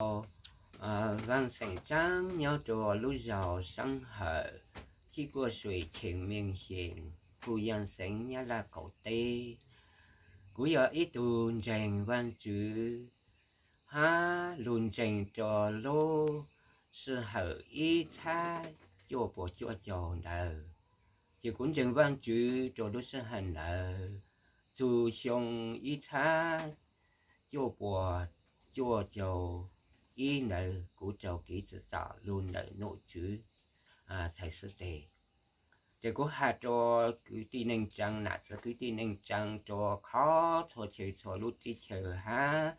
Vaj xeem Tsaab nyob rua lub zog Sab Hawm, txij puag Suim Cheem Meej Xyeem, hu Yaaj Xeev Nyab Laj qaum teb. Kuv yog ib tug ntseeg Vaajtswv hab lug ntseeg rua lub sij hawm ib txhab cuaj puas cuaj caug ntawd. Ces kuv ntseeg Vaajtswv rua lub sij hawm ntawd, txug xyoo ib txhab cuaj puas cuaj caug ib ntawd kuv raug kev tsim txom lug ntawm nom tswv txhais xub teg. Ces kuv has rua kwv tij neej tsaa, nam txiv kwv tij neej tsaa rua khov txhua chaw txhua lub teb chaws hab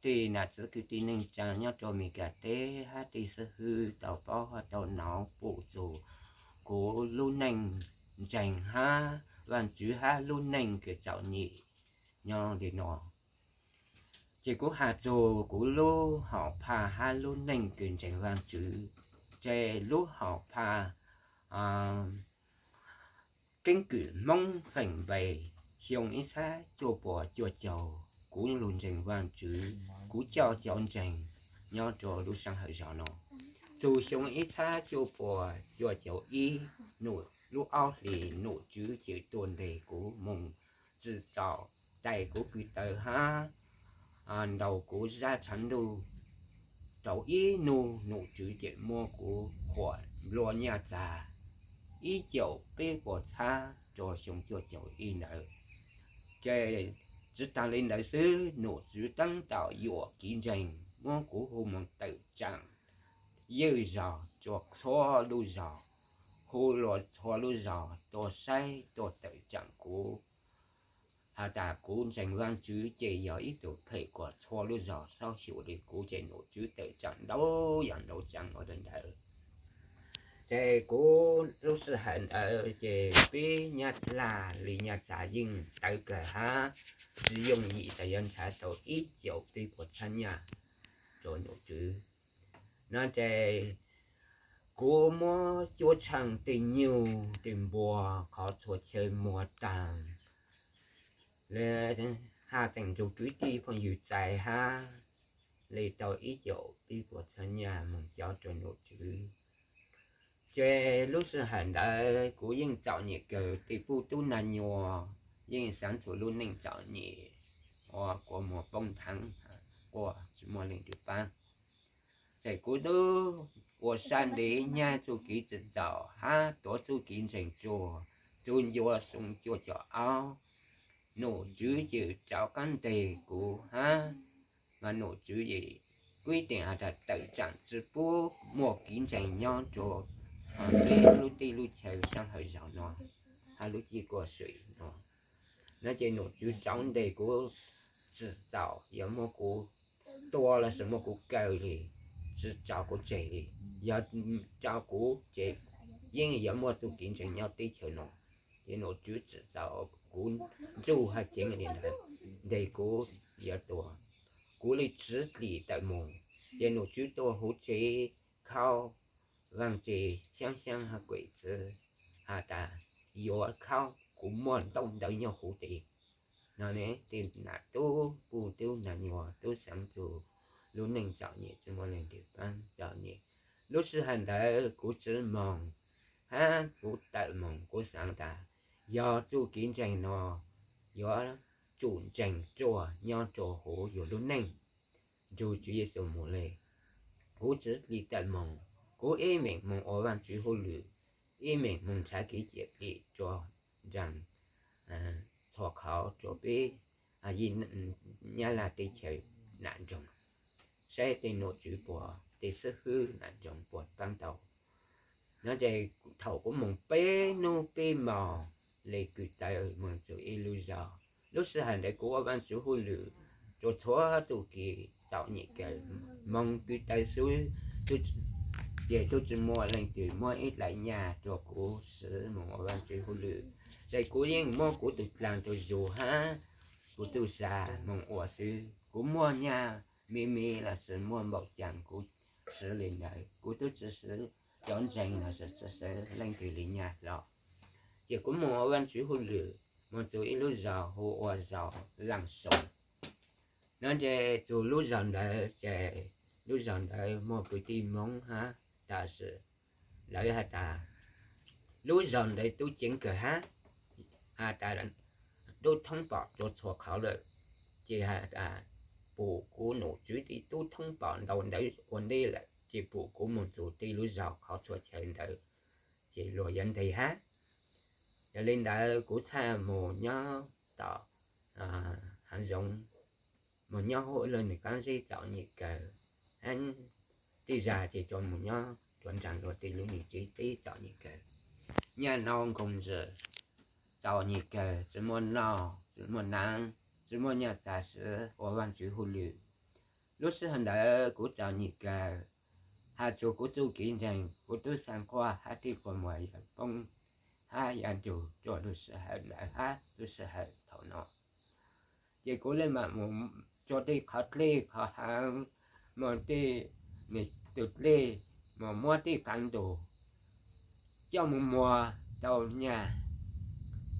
tej nam txiv kwv tij neej tsaa nyob rua Meskas teb hab tej xib hwb tau paub hab tau nov pum txug kuv lub neej ntseeg hab Vaajtswv hab lub neej kws txom nyem nyob li no. Ces kuv has txug kuv lub hom phaj hab lub neej kws ntseeg Vaajtswv, ces lub hom phaj keeb kwm Hmoob feem npe, xyoo ib txhab cuaj puas cuaj caug kuv lug ntseeg Vaajtswv, kuv coj cov ntseeg nyob rua lub sij hawm zog no. Txug xyoo ib txhab cuaj puas cuaj caug ib, num lub ob hlis nom tswv ces tuaj ntes kuv moog tsim txom, tais kuv kws taw hab ntaus kuv zaj tshav ntuj rau ib nub. Nom tswv ces muab kuv qhuam nplua nyaj txag ib caum peb puas txhab rua xyoo cuaj caug ib ntawd. Ces tsi taag li ntawd xwb, nom tswv taab tom yuam kev ntseeg muab kuv hu moog tawm tsaam yeej zog rua txhua lub zog, hu lug txhua lub zog tuaj saib tuaj tawm tsaam kuv. Has tas kuv ntseeg Vaajtswv ces yog ib tug phem kuas txhua lub zog saib xyuas li kuv ces nom tswv tawm tsaam ntau yam ntau tsaam ua rua ntawd. Ces kuv lub sij hawm ntawd ces peb Nyab Laj li Nyab Laj yeej tawv kawg hab tsi yooj yim tas yuav nrhav tau ib caum peb puas txhab nyaj rua nom tswv. No ces kuv muab cuab tsheej tej nyuj tej npua qhov txhua chaw muag taag, le has teem nrug kwv tij phooj ywg txais hab le tau ib caum peb puas txhab nyaj moog cob rua nom tswv. Ces lub sij hawm ntawd kuv yeej txom nyem kawg, tej puj tub nag nyuas yeej xaav txug lub neej txom nyem ua kua muag poob nthav, quaj tsi muaj leej twg paab. Ces kuv tub ua sab ntev nyab txuj kev tsim txom hab tuav txuj kev ntseeg rua txug ncua xyoo cuaj caum ob, nom tswv ces rov qaab nteg kuv hab, mas nom tswv kwv teem has tas tawm tsaam tsi pub muaj kev ntseeg nyob rua peb lub teb lub chaw sab hawm zaug no hab lub cib kuaj sui no. No ces nom tswv rov nteg kuv, tsim txom yuav muab kuv tua lossis muab kuv kaw li, tsi tso kuv tseg li. Yog tso kuv ces yeej yuav muaj txuj kev ntseeg nyob teb chaws no. Ces nom tswv tsim txom kuv ntxuj hab ceev li ntawd, nteg kuv yuav tua, kuv li tsiv dlim tawm moog. Ces nom tswv tuaj huv tsev khaub, vaaj tse xyaab xyaab hab kuem txwv has tas yuav khaub, kuv muaj ntaub ntawv nyob huv tsev. No ne tej nam tub puj tub nag nyuas tub xaav txug lub neej txom nyem tsi muaj leej twg paab txom nyem. Lub sij hawm ntawd kuv tsi moog hab kuv tawm moog, kuv xaav tas yog txuj kev ntseeg no yuav tsum ntseeg ruaj nyob rua huv yug lub neej nrug Tswv Yexus moog le. Kuv tsiv dlim tawm moog, kuv ib meem moog ua Vaajtswv hauj lwm, ib meem moog nrhav kev ciam dim rua nraag txhua qhov rua peb Nyab Laj teb chaws nam nroog, saib tej nom tswv puas, tej xib hwb nam nroog puas paab tau. No ces thaum kuv moog peb nub peb mos le kws taw moog txug ib lub zog, lub sij hawm ntawd kuv ua Vaajtswv hauj lwm rua txhua txuj kev txom nyem kawg, moog kws taw xwb, ces tub tsi muaj leej twg muab ib dlaim nyaj rua kuv siv moog ua Vaajtswv hauj lwm. Ces kuv yeej muab kuv tug dlaag rua zug hab kuv tug sa moog ua xwb. Kuv muaj nyaj me me lossis muaj npaum caag kuv siv le ntawd, kuv tub tsi siv cov ntseeg lossis tsi siv leej twg le nyaj hlo. Ces kuv moog ua Vaajtswv hauj lwm moog txug ib lub zog hu ua zog Laaj Soo. No ces txug lub zog ntawd ces Lub zos ntawd muaj kwv tij Hmoob hab, tab sis lawv has tas lub zos ntawd tub ceev kawg hab, has tas tub thoob pom txhua txhua qhov lawm, ces has tas pum kuv nom tswv tij tub thoob pom ntau ntawd ua ntej lawm, ces pum kuv moog txug tij lub zos qhov txhua chaw ntawd, ces luag yuav ntes hab. Yog li ntawd kuv txhaj moog nyob tom haav zoov, moog nyob huv lawv nwg qaab zeb tom nyem kawg, hab tej zag ces coj moog nyob tuav nraag luag tej lub nyuas tsev teb tom nyem kawg. Nyaj nau nkoos zws tom nyem kawg, tsi muaj noj tsi muaj naav, tsi muaj nyaj txag siv ua Vaajtswv hauj lwm. Lub sij hawm ntawd kuv txom nyem kawg, has txug kuv txuj kev ntseeg, kuv tub xaa quaj hab tej quas muag yuav poob hab yuav nrug rua lub sij hawm ntawd hab lub sij hawm thaum no. Ces kuv le maam moog rua tej qhov dlej qhov haav, moog tej nwg tug dlej, moog muab tej qaav ntug coj moog muag tau nyaj,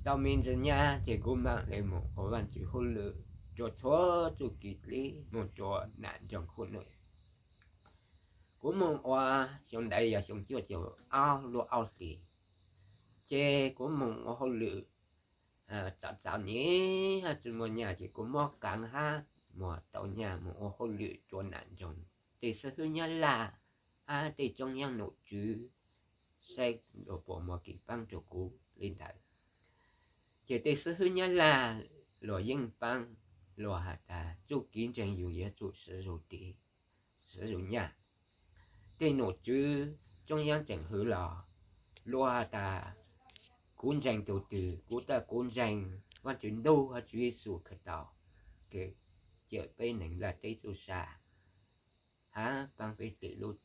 tau me ntsis nyaj ces kuv maam le moog ua Vaajtswv hauj lwm rua txhua txuj kev dleb moog rua nam nroog Khuv Nwm. Kuv moog ua xyoo ntawd yog xyoo cuaj caug ob lub ob hlis, ces kuv moog ua hauj lwm txom txom nyem hab tsi muaj nyaj ces kuv muab qaav hab muag tau nyaj moog ua hauj lwm rua nam nroog tej xib hwb Nyab Laj hab tej tsoob yaab nom tswv saib luag puas muaj kev paab rua kuv le ntawd. Ces tej xib hwb Nyab Laj luag yeej paab, luag has tas txuj kev ntseeg yug yuav tsum siv zug dlej, siv zug nyaj. Tej nom tswv tsoob yaab tseem hwv los luag has tas kuv ntseeg tug twg, kuv tas kuv ntseeg Vaajtswv Ntuj hab Tswv Yexus Khetos, kws cawm peb neeg nplaj teb txuj sa hab paab peb dlej lub